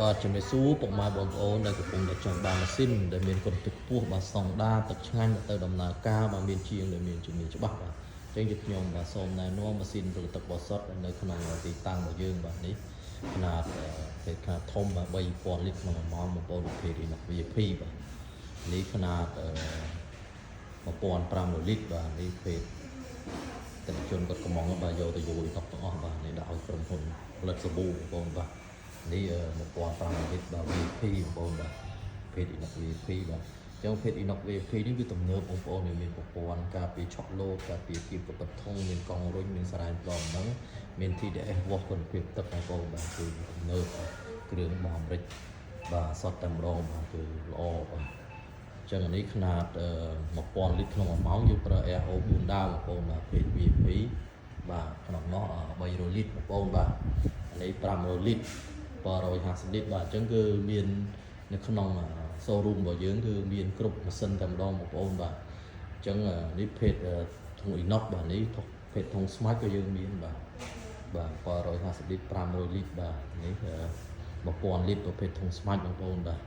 បាទជំរាបសួរពុកម៉ែបងប្អូនដែលកំពុងតែចង់បានម៉ាស៊ីនដែលមានគុណភាពខ្ពស់បាទស្តង់ដារទឹកឆ្ងាញ់ទៅដំណើរការបាទមានជាងដែលមានជំនាញច្បាស់បាទអញ្ចឹងជាខ្ញុំបាទសូមណែនាំម៉ាស៊ីនផលិតទឹកបរិសុទ្ធនៅក្នុងទីតាំងរបស់យើងបាទនេះຂະຫນាតពេទ្យຂະຫນាតធំបាទ3000លីត្រក្នុងមួយម៉ោងបងប្អូនប្រភេទ Inox VIP បាទនេះຂະຫນាត1500លីត្របាទនេះភេទ តែជនគាត់កំងបាទយកទៅយួយទាំងអស់បាទនេះដាក់ឲ្យក្រុមហ៊ុនផលិតសាប៊ូបងប្អូនបាទនេះ1500លីត្របាទ VIP បងប្អូនបាទភេទ Inox VIP បាទអញ្ចឹងភេទ Inox VIP នេះវាទំនើបបងប្អូនវាមានប្រព័ន្ធការពារឆក់លោតការពារគៀបកពិតធុងមានកង់រុញមានសារ៉ែនប្លង់ហ្នឹងមាន TDS វាស់គុណភាពទឹកបងប្អូនបាទគឺទំនើបគ្រឿងរបស់អាមេរិកបាទសុទ្ធតែម្ដងបាទគឺល្អបាទ ចឹងអានេះຂະຫນាត1000លីត្រក្នុងមួយម៉ោងយើងប្រើ RO 4ដើមបងប្អូនបាទ ភេទ VIP បាទក្នុងនោះ300លីត្របងប្អូនបាទអានេះ500លីត្រ750លីត្របាទអញ្ចឹងគឺមាននៅក្នុង showroom របស់យើងគឺមានគ្រប់ម៉ាស៊ីនតែម្ដងបងប្អូនបាទអញ្ចឹងនេះភេទធុង inox បាទនេះភេទធុង smart ក៏យើងមានបាទបាទ750លីត្រ500លីត្របាទនេះ1000លីត្រប្រភេទធុង smart បងប្អូនបាទ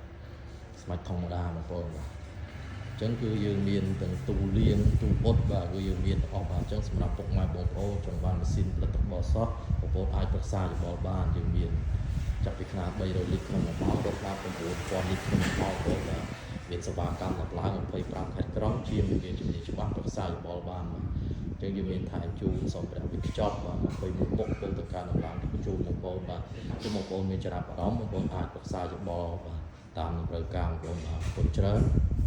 smart ធម្មតាបងប្អូនបាទ អញ្ចឹងគឺយើងមានទាំងទូលាងទូអ៊ុតបាទគឺយើងមានទាំងអស់បាទអញ្ចឹងសម្រាប់ពុកម៉ែបងប្អូនចង់បានម៉ាស៊ីនផលិតទឹកបរិសុទ្ធបងប្អូនអាចប្រឹក្សាយោបល់បានយើងមានចាប់ពីខ្នាត300លីត្រក្នុងមួយម៉ោងដល់ខ្នាត9000លីត្រក្នុងមួយម៉ោងបងបាទមានសេវាកម្មតម្លើង25ខេត្តក្រុងជាងមានជំនាញច្បាស់ប្រឹក្សាយោបល់បានបាទអញ្ចឹងយើងមានថែមជូនសម្ភារៈវិខ្ចប់បាទ21មុខពលទៅការតម្លើងជូនបងប្អូនបាទជូនបងប្អូនមានចំណាប់អារម្មណ៍បងប្អូនអាចប្រឹក្សាយោបល់បាទតាមតម្រូវការបងប្អូនបាទអរគុណច្រើន។